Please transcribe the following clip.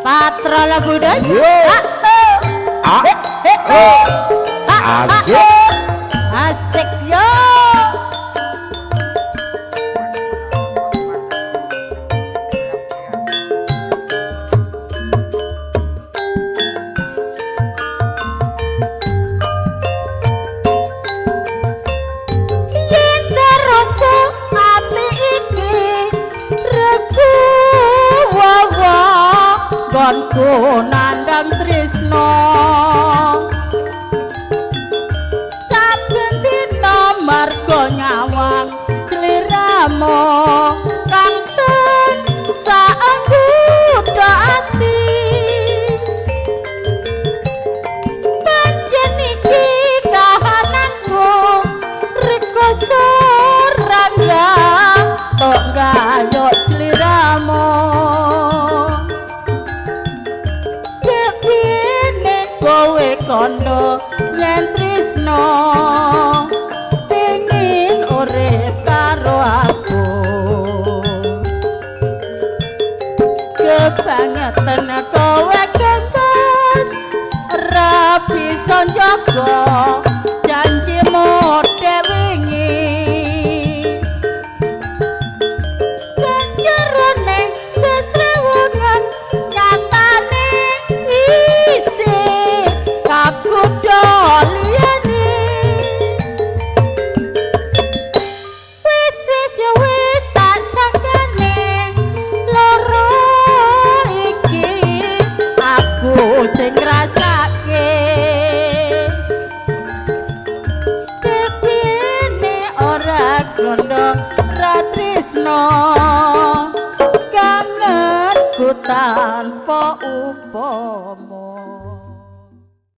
Patrol budaya. Yo. A. Asik. Asik yo. Yen terasa ati iki regu wawa gonku nandang tresno saben dina marga nyawang sliramu kang ten saengguda ati pancen iki kahananku rekoso rangga tok gayok sliramu kepine kowe kondo yen tresno pengin urip karo aku kebangetan kowe kembes ra bisa njaga janjimu dhewe wingi sejarane sesrewungan nyatane isi kakuda liyane wis wis ya wis tak sangkane loro iki aku sing ngrasake kepine ora gondo ra tresno kangenku tanpa upama.